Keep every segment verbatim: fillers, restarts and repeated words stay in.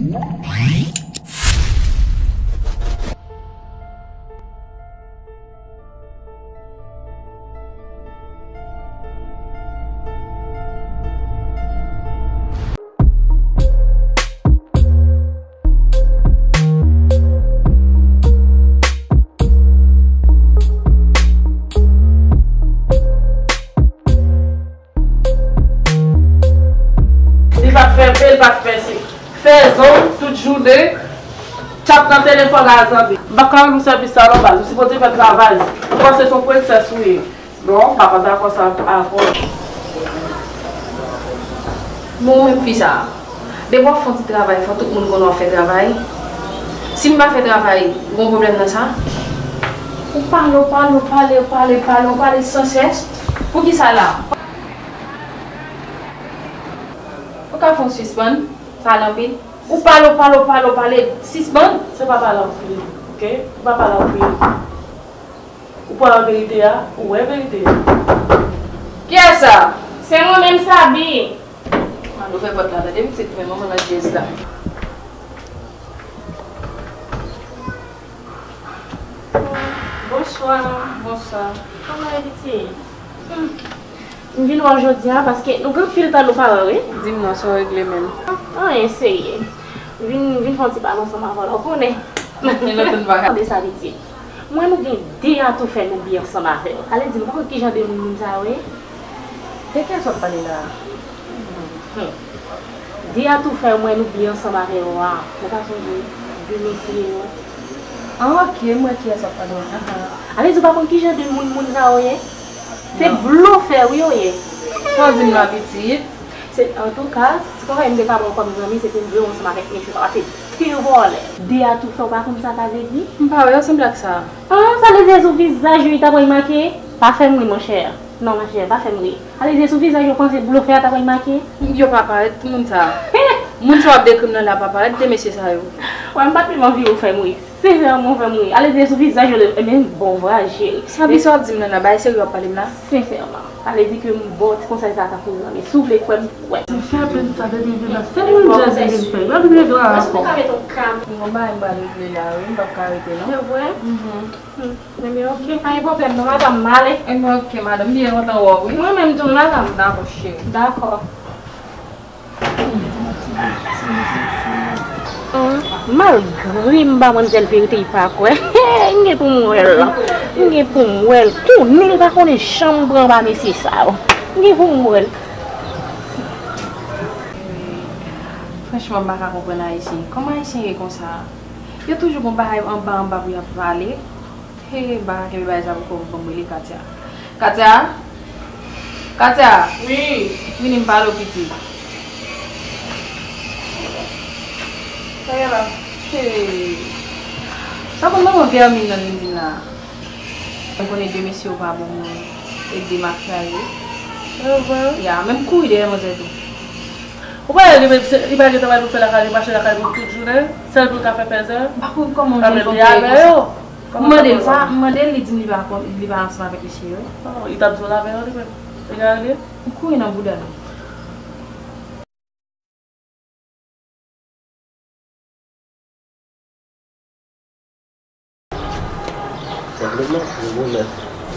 Li pa t fè pe, li pa t fè si. Fè zong tout jounen, tchap nan telefòn a zanmi. M pa ka rann ou sèvis sa non baz, ou sipoze fè travay. Ou panse se yon prensès ou ye. Non, m pa dakò sa avè w. Men ou menm fi sa a, depi w ap fè yon ti travay, fò tout moun konnen w ap fè travay. Si m pa fè travay, ou gen pwoblèm nan sa? Ou pale, ou pale, ou pale, ou pale, pale, ou pale sansès. Poukisa la? Ou ka fè yon sispann pale anpil? Ou pale, ou pale, ou pale, ou pale, sispann. Se pa pale anpil, oke? Ou pa pale anpil. Ou pran verite a, ou wè verite a. Kiyès sa? Se mwen menm, Sabi. Mano, fè pòt la, tande pitit mwen, manman nan dyèz la. Bonswa. Bonswa. Kòman w ye, pitit? Hmm. M vin wè w jodi a paske nou gen anpil tan nou pa wè, wi. Di m non, sa w regle menm? Anyen serye. M vin, m vin fè yon ti pale ansanm avè w la, ou konnen. Tande sa, pitit. Mwen, nou gen de atoufè nou byen ansanm avè w. Ale di m, ou pa konn ki jan de moun moun sa yo ye? De kiyès w ap pale la a? Hmm. De atoufè mwen nou byen ansanm avè yo a. Ou pa sonje de mesye yo? Ah, ok, m wè kiyès w ap pale a. Ale di w pa konn ki jan de moun moun sa yo ye? Se blofè wi yo ye. Sa w di m la, pitit? Se, antouka, ti kòkòy m te ka ba w kòm zanmi, se pou m veye w ansanm avèk mesye sa, paske de vòlè, de atoufè, w pa konn sa sa vle di? M pa wè yo sanble ak sa. Ah, sa vle di se sou vizaj yo li ta pral make? Pa fè m ri, monchè. Non, monchè, pa fè m ri. Ale di se sou vizaj yo panse blofè a ta pral make? Yo pa parèt, moun sa. Moun sa w ap dekri m nan la pa parèt, de mesye sa yo. Wè, m pa t menm anvi ou fè m ri. Sensèman, ou fè m ri. Ale di se sou vizaj yo, men bon, vwa, cheri. Sabi sa w ap di m nan la, bagay serye w ap pale m la? Sensèman. Ale di ke m ba w ti konsèy sa tankou zanmi. Si w vle kwè m, kwè m. Sa fè apèn sa depi vin la. Se moun djaz li vin fè. Yo vin regle w ankò. Èske w ka mete yon kam? Bon, bagay m pral regle la, wi. M p ap ka rete, non. Se vre? Mhm. Hmm, ebyen, oke, pa gen pwoblèm non, madanm, m ale. Ebyen, oke, madanm, m byen kontan wè w, wi. Mwen menm tou, madanm. Dakò, cheri. Dakò. Hmm, malgre m ba manmzèl verite, li pa kwè. M gen pou m wè l. M gen pou m wè l. Tounen, l pa konnen jan m pran ba mesye sa yo. M gen pou m wè l. Franchman, m pa ka konprann Ayisyen. Kòman Ayisyen ye konsa? Yo toujou gon bagay anba anba pou y ap pale. He, m pa ka kenbe bagay sa pou kò m, ban m rele Katia. Katia! Katia! Wi. Vini m pale w pitit. Sa gen la? He. Sa konn manman vèmin nan vin di m la? M konnen de mesye yo pa bon moun. E de mafya yo. Evre? Ya, men m kouri dèyè manzè tou. Ou pa wè li menm, se, li pa gen travay pou fè lakay li, mache lakay li tout jounen, sèl pou l ka fè fèzè. M pa konn kòman yon jèn fanm te ye konsa. M mande l sa, m mande l, li di m li pa konn, li pa ansanm avèk mesye yo. Non, li t ap di w l avè yo li menm. Egare li. M kouri nan bouda l. Senpleman, nou gwo nèg,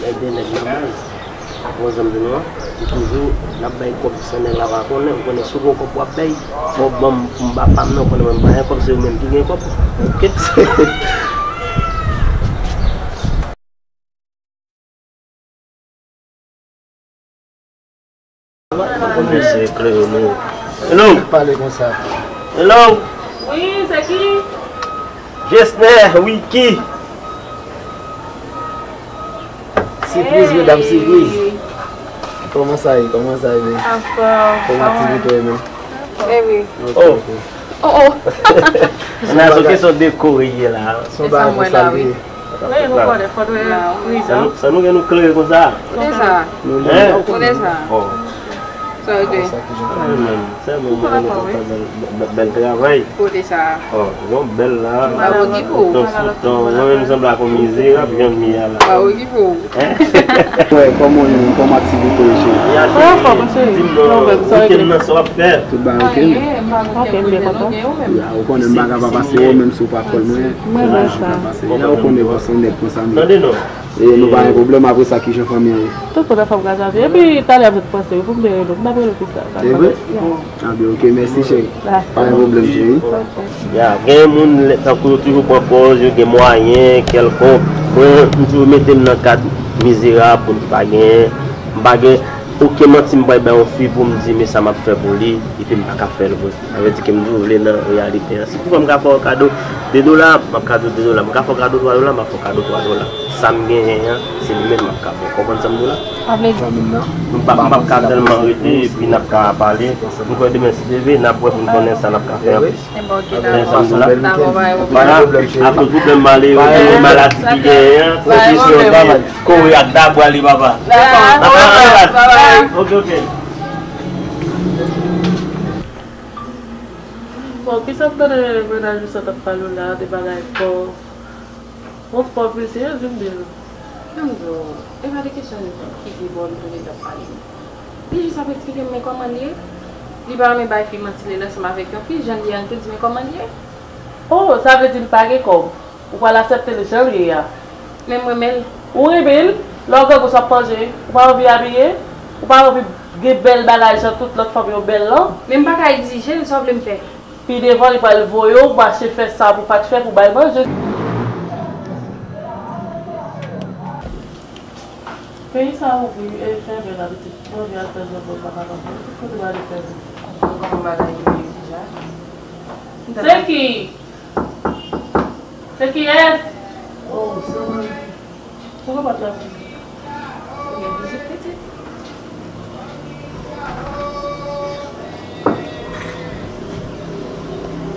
nèg de nèg nan baz. Ou konn sa m di nou an? Li toujou, l ap bay kòb san nèg la pa konnen. Ou konnen si w gen kòb w ap bay, fò w ban m pou m ba pa m nan, ou konnen mwen m pa gen kòb, se yo menm ki gen kòb. Oke. Mesye klere nou. Hello. Pale konsa. Hello. Wi, se ki? Jesner, Wiki. Sipriz, medam, sipriz. Kòman sa ye? Kòman sa ye? Anfòm. Kòman aktivite yo menm? Epi. Ok, oh, ok. Oh, oh. Nan sou kesyon dekore ye la. Se sa m wè la, wi. Wi, nou konnen, fò nou prizan. Sa nou, sa nou gen nou klere konsa? Kote sa? Nou, hein? Kote sa? Oh. Sa yo gen. Sa ki jan? Anyen menm, sèlman mwen renmen kontan bèl, bèl, bèl travay. Kote sa? Oh, bon, bèl la. Bravo ki pou ou. Tan sou tan, mwen menm sanble ak yon mizerab, jan m ye a la. Bravo ki pou ou. Hein? Wè, kòman w ye menm? Kòman aktivite yo, cheri? Ya, cheri, di m non, weekend nan, sa w ap fè? Tout bagay ok? Ok, m byen kontan. Ya, ou konnen m pa ka pa pase ou menm si w pa kòl mwen. Mwen renmen sa. Ya, ou konnen, paske yon nèg konsa m ye. Tande non. E nou pa gen pwoblèm, apre sa, kijan fanmi an ye? Tout kontan, fanm gaz avi. Epi, talè m sot panse wi, pou m te rele w. M t ap rele w pita. E vre? Ya. Ah, byen, ok, mèsi, cheri. Pa gen pwoblèm, cheri. Ok. Ya, gen moun, lè, tankou yo toujou pran pòz, yo gen mwayen, kèlkonk. Mwen, m toujou mete m nan kad mizerab, moun ki pa genyen. M pa gen okenn manti m pral bay yon fi pou m di, men sa m ap fè pou li, epi m pa ka fè l vre. Sa vle di ke m toujou vle nan reyalite an. Si toutfwa m ka fè w kado de dola, m ap kado de dola. M ka fè w kado twa dola, m ap fè w kado twa dola. Sa m genyen an, se li menm m ap ka fè w. Konprann sa m di w la? Sa vle di? M p ap, m p ap ka tèlman rete, epi n ap ka pale. M kwè demen, si Dye vle, n ap wè pou n konnen sa n ap ka fè anplis. Konprann sa m di w la? Vwala, akoz pwoblèm malere, maladi ki genyen an, pwofesyon, travay. Kore ak dabwa li, papa. Dakò. N ap travay. Ok, ok. Bon, kisa m tande mennaj ou sa t ap pale w la, de bagay pòv? Bon, pòv mesye, di m byen non. Ban m di w, e pa de kesyon ki pi pòv li toujou t ap pale. Li jis ap eksplike m men kòman l ye. Li pa renmen bay fi manti lè l ansanm avèk yon fi, jan l ye a, l te di men kòman l ye. Oh, sa vle di l pa gen kòb. Ou pral aksepte l jan l ye a. Men m renmen l. Ou renmen l? Lè w grangou sa w ap manje, ou pa anvi abiye? Ou pa anvi gen bèl bagay jan tout lòt fanm yo bèl lan? Men m pa ka egzije l, sa w vle m fè? Pi devan li pral voye w mache fè sa pou pa t fè pou bay manje. Peyi sa ouvri, e fèmen la pitit. Mwen anvi al fè zòt bò papa papa. Tout kote m ale fèmen. Kòman bagay yo ye deja? Se ki? Se kiyès? Oh, se mwen. Poukò pa travay? Ou gen vizit pitit?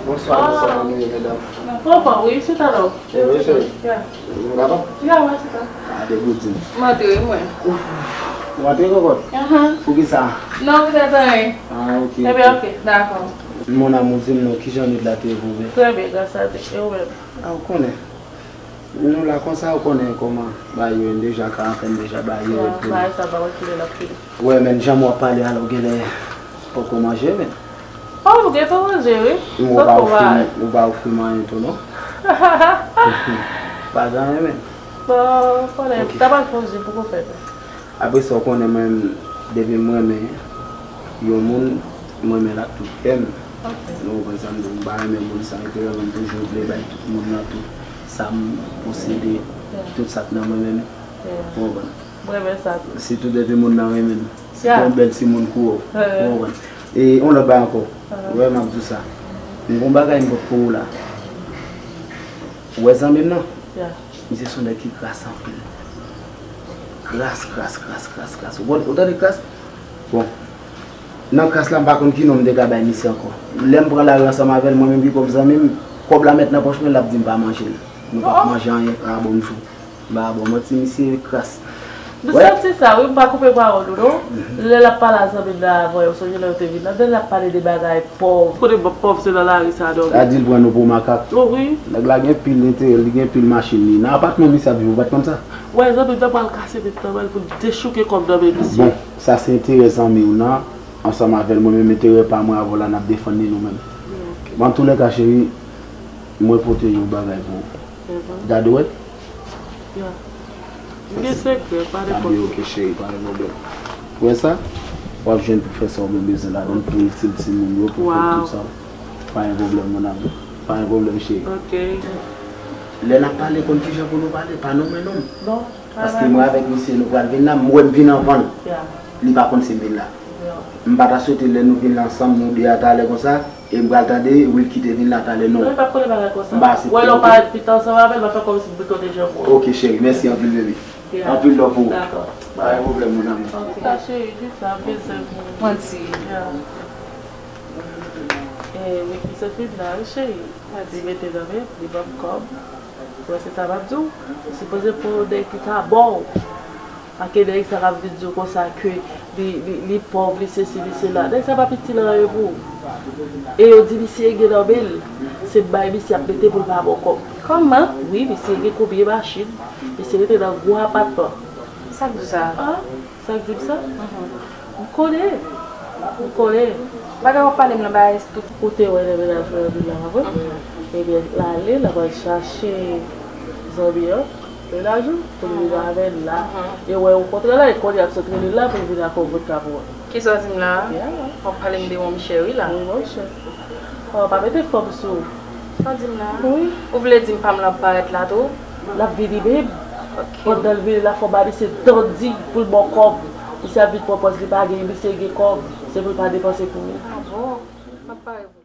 Bonswa, bonswa, kòman nou ye, medam? Anfòm, wi, chita la. Cheri, cheri. Ya. Ou dakò? Ya, mwen chita. A, de bout di m. M antre, mwen. Ou antre, kòkòt? Ahan. Poukisa? Non, petèt anyen. A, ok, ok. Ebyen, ok, dakò. Mon amour, di m non, kijan nwit la te ye pou ou? Trè byen, gras a Dye. E ou menm? A, ou konnen. Nou la konsa, ou konnen kòman bagay yo ye, deja karantèn deja bagay yo ret pou nou. Bagay sa pa wè kilè l ap fini. Wè, men jan w ap pale a la, ou genlè poko manje, men. Oh, m gentan manje, wi. Ou pa ofri m, ou pa ofri m anyen tou, non? Pa gen anyen, men. Bon, konnen, m ta pral fè yon ji, poko fèt. Apre sa, ou konnen mwen menm, depi m renmen yon moun, m renmen l ak tout kè m. Ok. Nou konprann sa m di w, m pa renmen moun san enterè, mwen m toujou vle bay tout moun nan tout sa m posede, yeah, tout sa k nan mwen menm. Yeah. Ou konprann? M renmen sa tou. Sitou depi moun nan renmen m. Yeah. Se yon bèl timoun kou w. Yeah. Ou konprann? E yon lòt bagay ankò. Uh-huh. Ou wè m ap di w sa. M gen yon bagay m pot pou ou la. Ou wè zanmi m nan? Yeah. Misye se yon nèg ki kras anpil. Kras, kras, kras, kras, kras. Ou konn, ou tande kras? Bon. Nan kras la, m pa konn ki non m te ka bay misye ankò. Lè m pran lari ansanm avè l, mwen menm ki kòm zanmi m, kòb la mèt nan pòch mwen, l ap di m pa manje l. Nou p ap manje anyen, a bon jou. M pa ba w manti, misye kras. M santi sa, wi, m pa koupe pawòl ou, non. Mhm. Lè l ap pale a zanmi m nan avan, ou sonje lè yo te vin la, lè l ap pale de bagay pòv. Kote pòv se nan lari sa a dòmi. Sa di l pran nou pou makak. Oh, wi. Nèg la gen pil enterè, li gen pil machin li. Nan apatman misye ap viv, ou pa t konn sa? Wè, zanmi m nan pral kase met nan men l pou l dechouke kòb nan men misye. Bon, sa se enterè zanmi w nan, ansanm avè l, mwen menm enterè pa mwen avè w la, n ap defann li nou menm. Ok. Bon, antoulèka, cheri, mwen pote yon bagay pou ou. Mhm. Gade, wè. Ya. M gen sekrè, pa nenpòt. Abye, ok, cheri, pa gen pwoblèm. Ou wè sa? W ap jwenn pou fè sa w bezwen ladan l, pou itil timoun yo, pou fè tout sa. Pa gen pwoblèm, mon amour. Pa gen pwoblèm, cheri. Ok. Lè n ap pale, konn kijan pou nou pale, pa nonmen non m. Non, pa nonmen. Paske mwen avèk misye, nou pral vin la, m wè m vin anvan l. Ya. Li pa konn si m vin la. Ya. M pa ta swete lè nou vin la ansanm, nou de a talè konsa, e m pral tande Wilky te vin la talè, non. Non, li p ap konnen bagay konsa. M pa aksepte, ok? Wè lè w parèt pita ansanm avè l, m ap fè kòmsi m pito deja pran w. Ok, cheri, mèsi anpil, baby. Yeah. Anpil love pou ou. Dakò. Pa gen pwoblèm, mon amour. Ok. Sa, cheri, di sa, m bezwen pou ou. Manti. Yeah. Eh, Wilky se fim la, wi, cheri. Li mete nan men m, li ban m kòb. Ou wè se sa m ap di w? Ou sipoze pran yon nèg ki ka ba w. Pa gen nèg sa k ap vin di w konsa ke Li, li, li pòv, li sesi, li sela. Nèg sa pa piti nan anyen pou ou. E yo di misye gen nan men l. Se bay misye ap mete pou l pa ba w kòb. Kòman? Wi, misye gen konbyen machin. Misye rete nan gwo apatman. Sa k di w sa? Ah, sa k di m sa? Mhm. M konnen. M konnen. Bagay w ap pale m lan bagay tout. Ou te wè nan mennaj mwen anpil la, pa vre? Mhm. Ebyen, l ale, l apral chache zanmi an. Mennaj ou, pou l vin avè l la. Mhm. E wè, ou kontre la, e kounye a l sot rele l la pou l vin ak yon vodka pou ou. Kisa w di m la? Yeah. W ap pale m de yon michè wi la. Wi, monchè. Oh, pa mete fanm sou ou. Sa w di m la? Wi. Ou vle di m pa m l ap parèt la tou? L ap vini menm. Ok. Pandan l vini la, fò ba misye tandi pou l ba w kòb. Misye ap vin pran pòz li pa gen, misye gen kòb. Se pou l pa depanse pou ou. Ah bon? M ap pare pou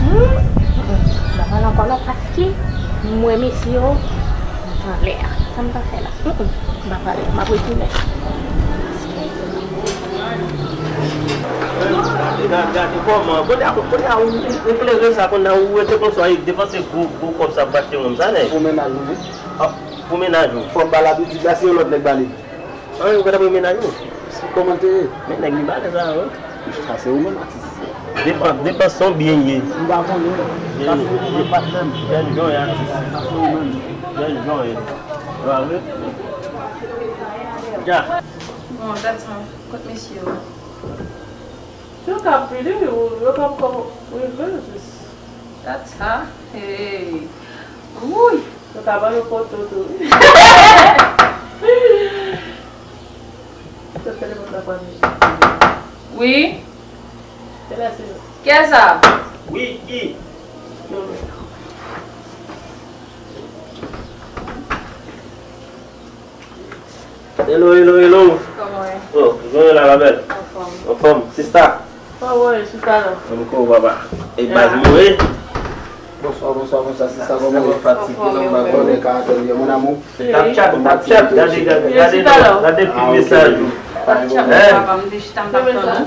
Hmm, hmm, hmm. M pa pale ankò non, paske m wè mesye yo, m t anlè a. Sa m ta fè la? Hmm, hmm. M pa pale, m ap retounen. Gade, gade, gade kòman. Kounye a, kounye a, ou, ou eklere sa, kounye a, ou rete konsa, e depanse gwo, gwo kòb sa pou achte moun sa, nèg. Pou mennaj ou, wi. Ah, pou mennaj ou. Fò m ba l abitid la, se yon lòt nèg ba li. An, ou gentan pran mennaj ou? Kòman l te ye? Men nèg li balèz la, wi. Sa se ou menm, atis. Depan, depan son byen ye. M pa konnen. Sa se ou menm, patnè m. Jèn jan ye, atis. Sa se ou menm. Jèn jan ye. Ou pa vre? Ja. Bon, that's all. Kot mesye yo? Yo ka vini, yo, yo ka pran rive jis. That's her. Hey. Wouy. Yo ka ban nou foto tou. Se telefòn la pa ni. Wi. Kiyès sa? Wi, ki? Non, non. Hello, hello, hello. Kòman w ye? Oh, jan w ye la, ma belle? Anfòm. Anfòm, sista? Kòman w ye, sista la? Ann ko, papa. E baz mwen. Bonswa, bonswa, bonswa, sista, kòman w ye? Fatige, non, m pa konnen karatè m, mon amour. Tap chat, tap chat, gade, gade, gade, gade, gade pi mesaj ou. Tap chat, papa, m te chita, m t ap tann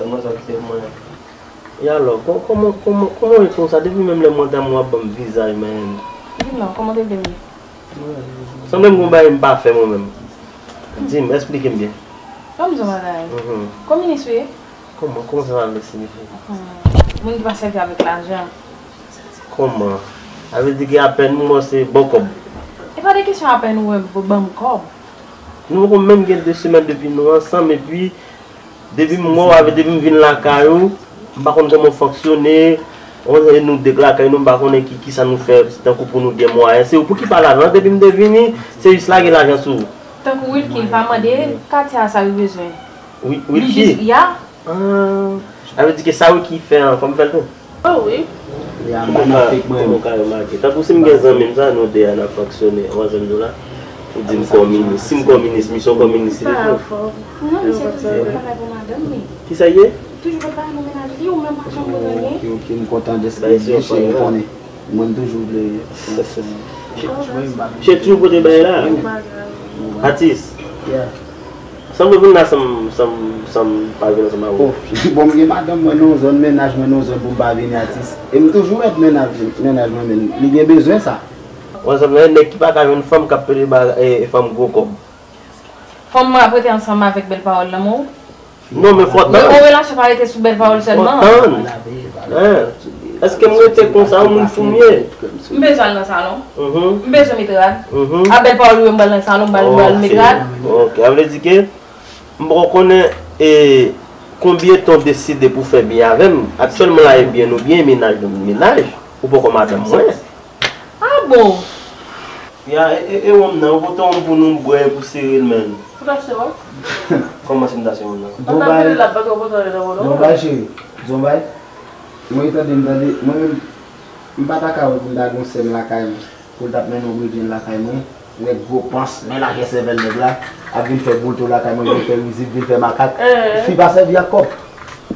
ou. Mwen sa ki se mwen. E alò, kò-, kòman, kòman, kòman w ye konsa? Depi menm lè mwen t ap, w ap ban m vizaj, man. Di m non, kòman w te vle m ye? Sanble m gon bagay m pa fè mwen menm. Di m, esplike m byen. Ban m di w yon bagay. Mhm. Kominis ou ye? Kòman, kòman sa va vle siyifi? Hmm. Moun ki pa sèvi avèk lajan. Kòman? Sa vle di ke apèn ou mwen se bon kòb. E pa de kesyon apèn ou ban m kòb. Nou poko menm gen de semèn depi nou ansanm, epi depi m wè w avè, depi m vin lakay ou, m pa konn kòman w fonksyone, e nou de k lakay nou, m pa konnen ki, kisa nou fè, tankou pou nou gen mwayen. Se ou pou ki pa lajan, depi m te vini, se jis lage lajan sou ou. Tankou Wilky, l pa mande katye a sa li bezwen. Wi, Wilky? Li jis, ya. Ah, sa vle di ke sa wi ki fè an, fò m fè l tou. Oh wi. Li a magnifique, mwen. Kòman w ka remake? Tankou si m gen zanmi m sa, nou de a n ap fonksyone, ou wè sa m di w la? Ou di m kominis. Si m kominis, misye kominis li tou. Non, misye toujou pot bagay pou madanm li. Kisa l ye? Toujou pot bagay pou mennaj li, ou menm pa janm pot anyen. Ok, ok, m kontan de sa, m konnen. Mwen, m toujou vle. Misye toujou pote bay la. Atis. Yeah. Sanble vin la san m, san m, san m pa vin ansanm avè w. Oh, bon, m gen madanm mwen nan yon zòn, mennaj mwen nan yon zòn pou m pa vini, atis. E m toujou mèt mennaj, mennaj mwen, men li gen bezwen sa. Ou wè sa m di la, nèg ki pa ka jwenn fanm k ap pede ba, e, fanm gwo kòb. Fanm mwen ap rete ansanm avèk bèl pawòl nan men w. Non, men fò tann. Yon relasyon pa rete sou bèl pawòl sèlman. Fò tann. Èske m rete konsa, yon moun fou m ye? M bezwen al nan salon. M bezwen met rad. A bèl pawòl ou yo, m pral nan salon, m pral, m pral met rad. Ok, sa vle di ke m poko konnen, e, konbyen tan w deside pou fè byen avè m. Aktyèlman la, e byen nou byen, mennaj nou mennaj. Ou poko madanm mwen. Ah bon? Ya, e, e, e wonm nan, ou pote wonm pou nou bwè, pou sere l, menn. Ou t achte wonm? Kòman si m t achte wonm nan? Ou t ap vini la, pa gen wonm nan, non? Zombay, cheri. Zombay. Mwen tande, m tande, mwen menm, m pa ta ka wè pou m ta gen yon sè m lakay mwen. Pou l t ap mennen yon bredrenn lakay mwen. Nèg gwo pans, men lajè sèvèl nèg la, ap vin fè boulto lakay mwen, vin fè rizib, vin fè makak. Fi pa sèvi ak kòb.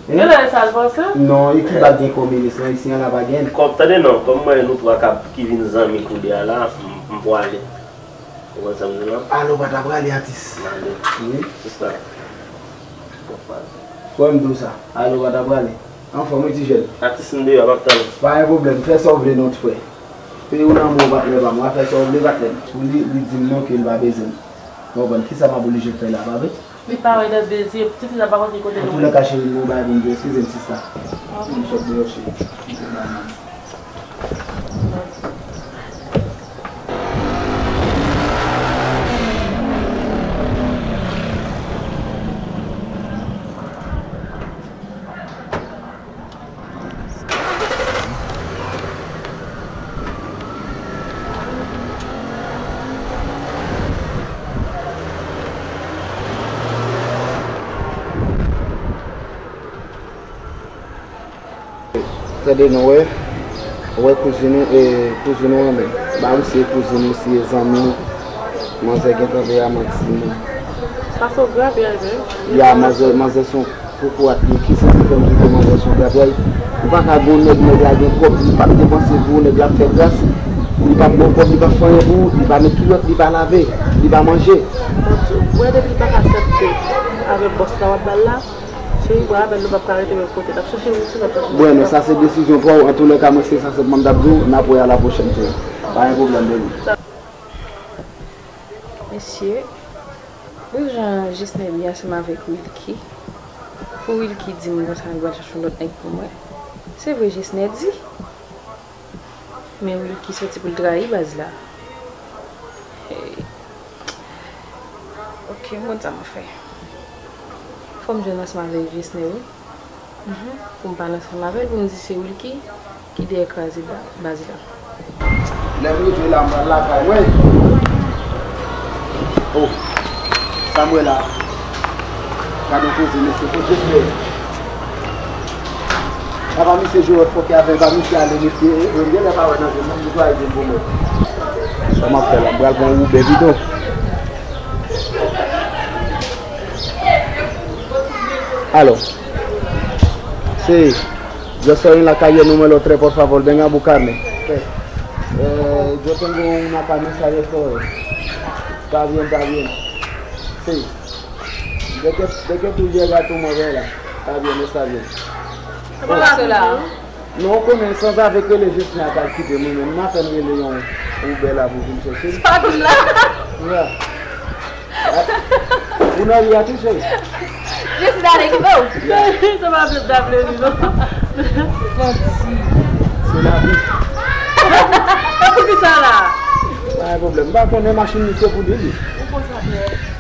Genlè e sa l panse? Non, e ki bak gen kòb minis lan, isi an la pa gen. Kòb, tande non, kòm mwen nou twa k ap, ki vin zanmi kounye a la, m, m pwale. Ou konn sa m di la? Ale w pa ta prale, atis. M ale. Wi. Sista. Fò m di w sa. Ale w pa ta prale. Anfòm wi ti jèn. Atis m deyò, m ap tann ou. Pa gen pwoblèm, fè sa w vle non ti frè. Peyi w nan men w patnè pa m, w a fè sa w vle patnè m. Pou li, li di m non ke l pa bezwen m. Ou konprann? Kisa m ap oblije fè la, pa vre? Li pa wè nan de zye, ti fi sa pa konn ki kote nou ye. Antoulèka cheri, m gen yon bagay pou m di w, eskize m sista. M sot deyò cheri. Tande non, wè. Wè kouzin ou, e, kouzin ou an menm. Ba misye kouzin ou, si e zanmi w. Manzè gentan veye a manti, non. Sa se yon gravyay menm. Ya, manzè, manzè se yon kokorat li. Kisa ki fè m di ke manzè se yon gravyay? Ou pa ka gen yon nèg, nèg la gen kòb, li p ap depanse pou ou, nèg la ap fè gras. Li p ap ba w kòb, li p ap fè anyen pou ou, li pa met kilòt, li pa lave, li pa manje. Bon, ou wè depi li pa ka aksepte avèk bòs la w ap ba l la, cheri, mwen avè l nou p ap ka rete menm kote. N ap chèche yon ti lòt. Bueno, sa se desizyon pa w. Antoulèka, mwen se sa sèlman m t ap di w. N ap wè a la pwochèn, cheri. Pa gen pwoblèm, baby. Mesye, pou jan Jesnè di ansanm avèk Wilky, pou Wilky di m konsa li pral chache yon lòt nèg pou mwen. Se vre Jesnè di, men Wilky soti pou l trayi baz la. Hey. Ok, m konn sa m ap fè. Fò m jwenn ansanm avèk Jesnè wi. Mhm. Pou m pale ansanm avè l, pou m di se Wilky ki dèyè kraze ba-, baz la. Lè m rive la, m pral lakay mwen. Oh, sa m wè la. Gade yon koze, mesye, kote Jesnè? Apa misye jwe wòl fòkè avè m, pa misye ale, mesye, e, e, m genlè pa wè nan je m, m netwaye je m pou mwen. Sa m ap fè la, m pral pran Uber pito. Alò. Sí, yo soy en la calle número tres, por favor, venga a buscarme. Eh, yo tengo una camisa de todo. Está bien, está bien. Sí. ¿De qué, de qué tú llegas a tu mujer? Está bien, está bien. Bon. Non, ou konnen, sanzave k rele Jesnè a t al kite mwen menm. M apèn rele yon Uber la pou vin chèche m. Sa pa konn la. Ya. Ou nan ri a tou, cheri? Jesnè ale kite w. Ya. Sa pa vle, ta vle ri, non. Manti. Se lavi. Poukisa la? Pa gen pwoblèm. M pa konnen machin misye pou li, li. Ou konsa, frè.